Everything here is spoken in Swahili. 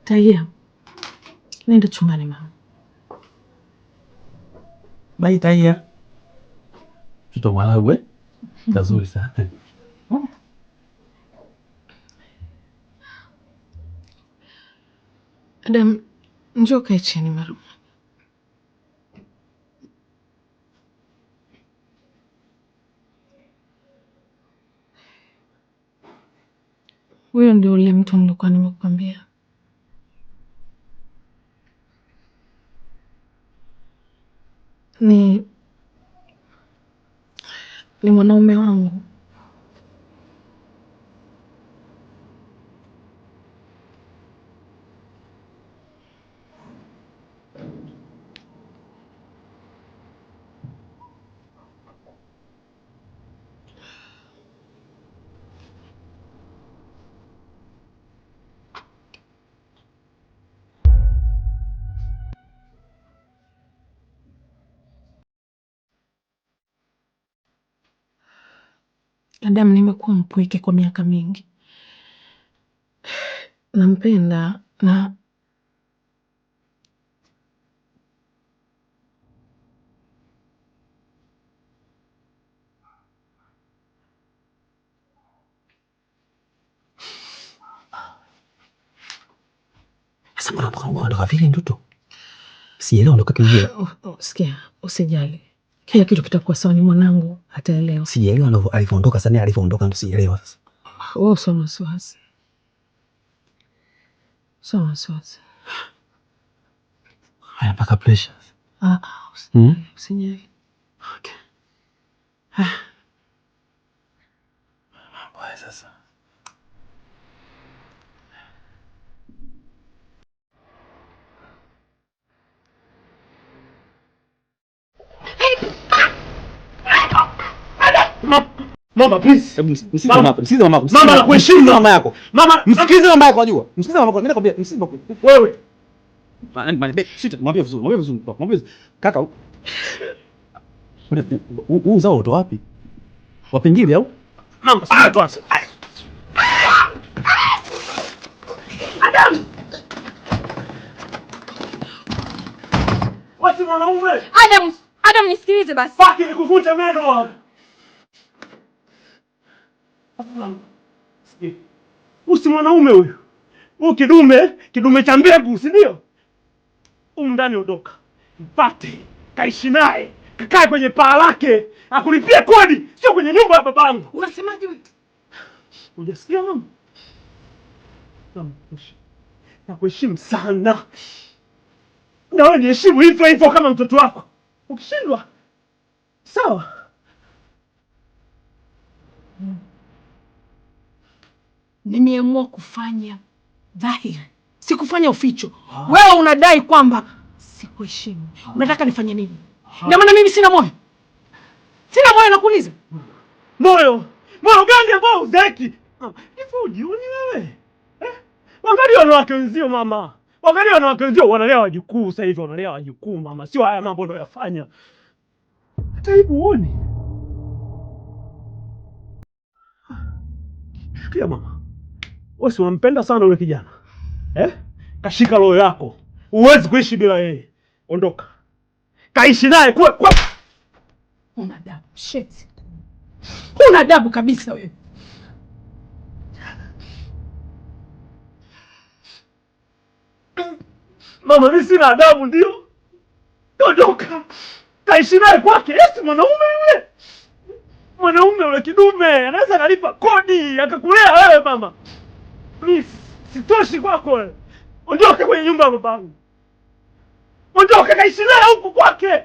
Tahia, nenda chumbani mama. Bye Tahia. Mtoto Mwarabu eh? Kazuri sana. Adam, njoo kae chini mara. Huyo ndio ule mtu nilikuwa nimekuambia. Ni mwanaume wangu. Adam, nimekuwa mpweke kwa miaka mingi. Nampenda na Sasa mbona mpaka unaondoka vile nduto? Sielewi ondoka kivile. Oh, sikia, usijali. Kila kitu kitakuwa sawa, ni mwanangu ataelewa. Sijaelewa alivyoondoka sasa, alivyoondoka ndo sijaelewa sasa. Wewe usio na wasiwasi. Usio na wasiwasi. Haya mpaka pressure. Ah, usijali. Okay. Ah. Mambo haya sasa. Mama, please. Hebu msikize mama yako. Msikize mama yako. Mama, nakuheshimu. Mama yako. Mama, msikize mama yako unajua. Msikize mama yako. Mimi nakwambia msikize mama yako. Wewe. Sita, mwambie vizuri, mwambie vizuri, mwambie vizuri. Kaka, huu uzao uto wapi? Wapingili au? Mama, sasa tuanze. Adam! Wasi mwanaume. Adam, Adam nisikilize basi. Faki nikuvunje meno hapo. Usi mwanaume huyu. Huyu kidume, kidume cha mbegu, si ndio? Huyu ndani ondoka. Mpate, kaishi naye, kakae kwenye paa lake, akulipie kodi, sio kwenye nyumba ya babangu. Unasemaje wewe? Hujasikia mama? Nakuheshimu sana. Na wewe niheshimu hivyo hivyo kama mtoto wako. Ukishindwa, sawa. Nimeamua kufanya dhahiri, sikufanya uficho. Wewe unadai kwamba sikuheshimu. Unataka nifanye nini? Ndio maana mimi sina moyo. Sina moyo nakuuliza. Moyo? Moyo gani ambao huzeki? Hivi hujioni wewe? Angalia wanawake wenzio mama. Angalia wanawake wenzio wanalea wajukuu sasa hivi, wanalea wajukuu mama. Sio haya mambo unayofanya. Hata hivi huoni? Sikia mama. Wewe si unampenda sana yule kijana. Kashika roho yako. Huwezi kuishi bila yeye. Ondoka. Kaishi naye kwe kwe. Huna adabu, shit. Huna adabu kabisa wewe. Mama, mimi sina adabu ndio? Ondoka. Kaishi naye kwake. Yesu mwanaume yule. Mwanaume yule kidume, anaweza akalipa kodi akakulea wewe mama. Mimi sitoshi kwako wewe. Ondoka kwenye nyumba ya babangu. Ondoka kaishi naye huku kwake.